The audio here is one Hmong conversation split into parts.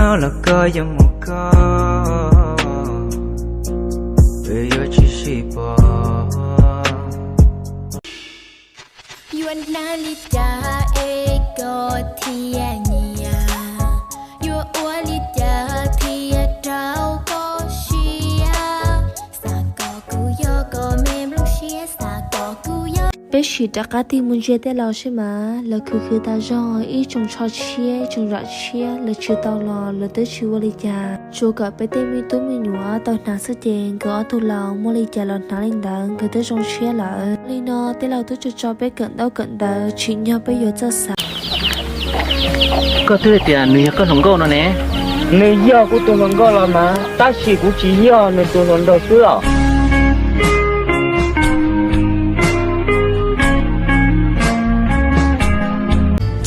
Los koj yuav mus koj, yuav tsis sib pom. Yuav hnav li cas es koj thiaj nyiam? Yuav ua li cas thiaj rau koj siab? Xav kom kuv yog koj me nplooj siab, xav kom kuv yog. Peb sim rov qab tig mus ntsia tej laus seb mas lawv khwv khwv tas zog, ib tsoom tsho tshiab, ib tsoom zam tshiab, lawv tswv tau los lawv twb tsis ua li cas. Tsuas kom peb tej me tub me nyuam tau hnav xwb ces nkawd ob tug laus muaj li cas los hnav li ntawd, nkawd twb zoo siab lawm. Li no tej laus twb tso tso peb kawm ntaub kawm ntawv, tsim nyog peb yuav txawj xav. Koj twb hais tias nws yog koj hluas nkauj no ne. Nws yog kuv tus hluas nkauj los mas, tab sis kuv tsis yog nws tus hluas nraug xwb os.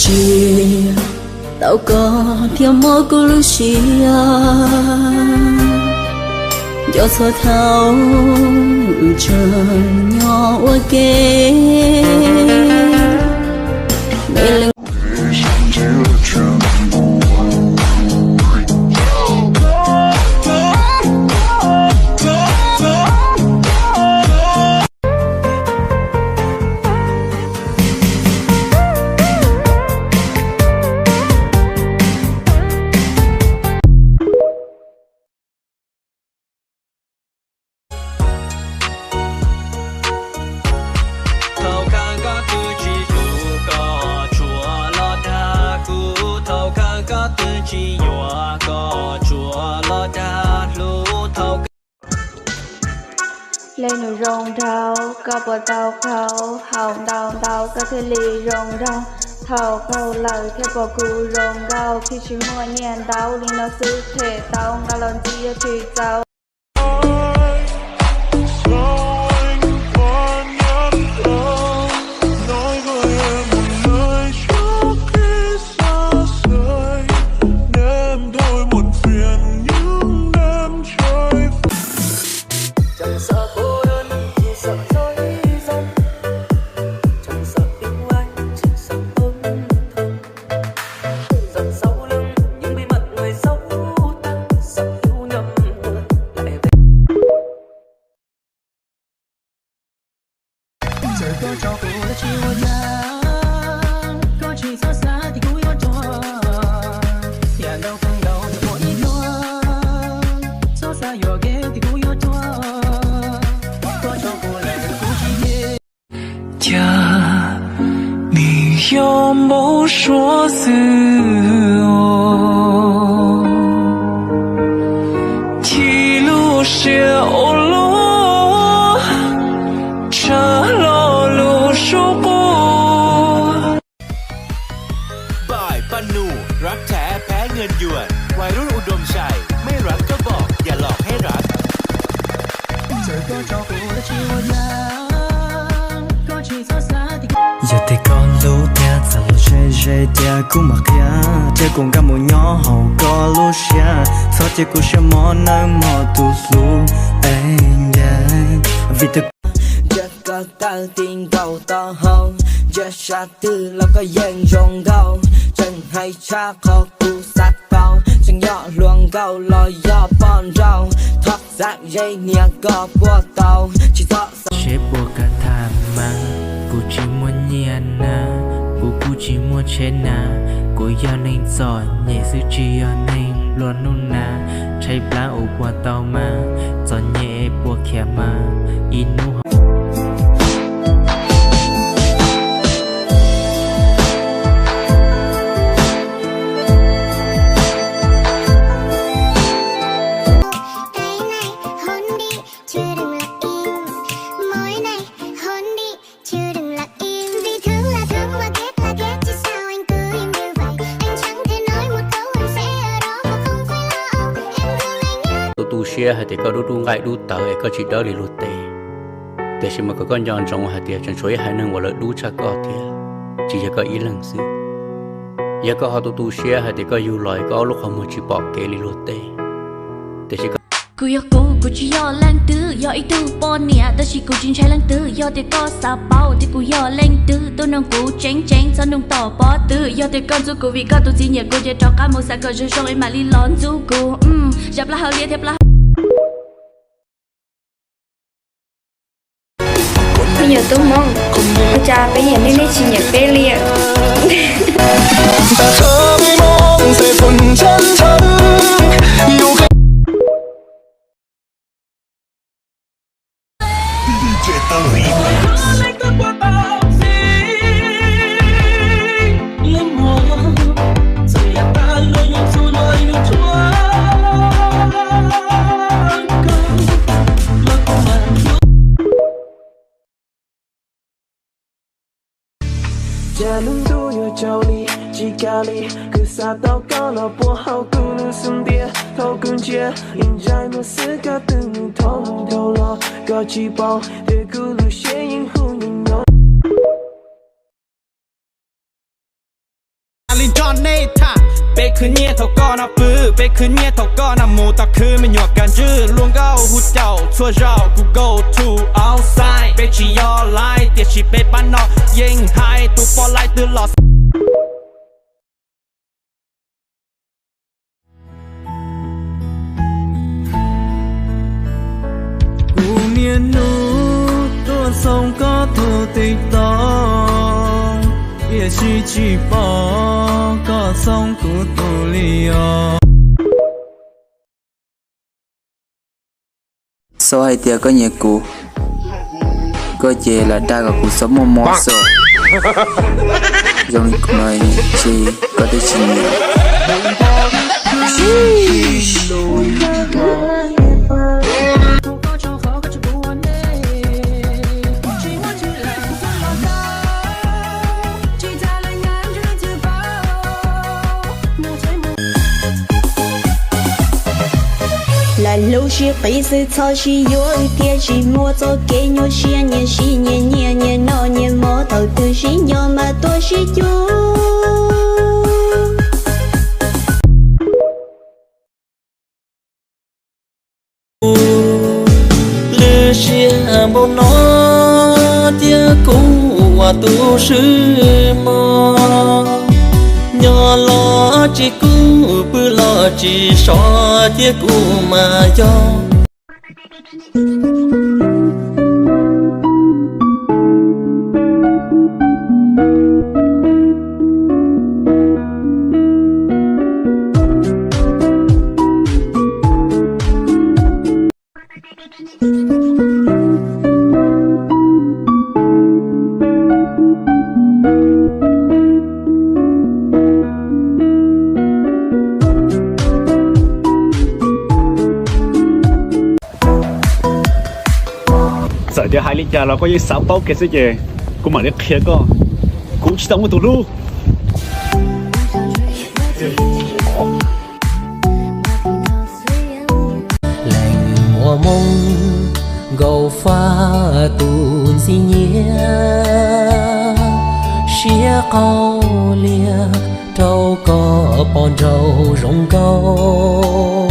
Tsis tau koj thiaj muab kuv lub siab nco txhua thaum wb tseem nyob ua ke. Thaum kawg koj twb tsis hlub, koj tsuas los dag kuv. Thaum kawg koj twb tsis yuav, koj tsuas los dag hlub. Thaum Leej nus zoo nraug, koj puas tau qaug? Haus ntau ntau koj thiaj li zoo nraug. Thaum qaug lawm thiaj pom kuv zoo nkauj, thiaj tsis muaj nyiaj ntau. Li no xwb them tau, nqa los ntxiv yuav tsis txaus. Cas nws yog npau suav xwb os, chim lub siab ua luaj, tshaj lo lus sub quav. Bài Panh Nù, rap trẻ phá ngành dùa, วัยรุ่นอุดมชัย ไม่รักก็บอก อย่าหลอกให้รัก Yog tias koj hlub tiag txawm los ze ze tiag kuv mam qhia, thiab kuv nkag mus nyob hauv koj lub siab, txhob cia kuv siab mos nawb mog tus hlub, vim tias Ntsia ko taw ti nkaus taub hau, ntsia sab twg los koj yeej zoo nkauj. Tseem hais tshaj qhov kuv xav tau, tseem yog hluas nkauj los yog poj nrauj. Thov xam ze niag koj puas tau, tsis txhob xav. Seb puas kam tham mas, kuv tsis muaj nyiaj na, kuv kuj tsis muaj tsheb na, kuv yog neeg txom nyem xwb tsis yog neeg plua nuj na, tshaib plab ua puas tau mas, txom nyem es puas khiav mas, ib hnub Tu tu siab hais tias koj dub dub nqaij dub tawv es koj tsis dawb li luag tej, tiam sis mas kom koj nco ntsoov hais tias tseem tshuav ib haiv neeg uas lawv dub tshaj koj thiab, tsis yog koj ib leeg xwb. Yog koj ho tu tu siab hais tias koj yug los es koj ob lub qhov muag tsis pom kev li luag tej, tiam sis koj Kuv yog kuv, kuv tsis yog leej twg, yog ib tug poj niam, tab sis kuv tsis ntshai leej twg. Yog tias koj xav paub tias kuv yog leej twg, tuaj nug kuv tseeb tseeb, txhob nug tom pob tw. Yog tias koj ntxub kuv vim koj tus txiv nyiam kuv, ces rov qab mus xav kom zoo zoo es mam li los ntxub kuv. Zam plaub hau liab thiab plaub hau. Me nyuam tub Hmoob, ua cas peb nyiam nej, nej tsis nyiam peb li? Cas lub ntuj yuav tsaus li, tsis kam li, kuv xav tau koj los puag hauv kuv lub xub ntiag. Thaum kuv ntsia ib ntsais muag xwb, koj twb mus thoob dhau los, koj tsis paub tias kuv lub siab yeej hu nyoos nyoos. Li nrog nej tham, peb khwv nyiaj thaum koj na pw, peb khwv nyiaj thaum koj na mus, tom khwv me nyuam kav ntswj luag nkauj hu caum txhua zaus, kuv go to outside, peb tsis yog laib, tiam sis peb pab no yeej hais, tus poj laib twb los. Kuv niaj hnub tuaj xoo koj tus TikTok, tiam sis tsis pom koj xoo kuv tus li os. Xav hais tias koj nyiam kuv, koj ces lam dag kom kuv txhob muaj mob xwb. Zoo li kuv no ces koj twb tsis nyiam. Lam hlub sib qis xwb txhob sib yuav, wb thiaj tsis muaj txoj kev nyuaj siab, nyias sib nyias nyiaj, nyias noj nyias mov, thaum twg sib nco mas tuaj sib cuag. Lwm siab npaum no, cia kuv ua tus swb mog. Nyob los tsis kub, pw los tsis so, cia kuv mas yog. Txawm tias hais li cas los koj yeej xav paub kiag xwb ces kuv mam li qhia koj. Kuv tsis tau muaj tus hlub. Leej muaj hmoo nkaus faj tus ntxim nyiam, siab qau lias rau koj pom nraug zoo nkauj.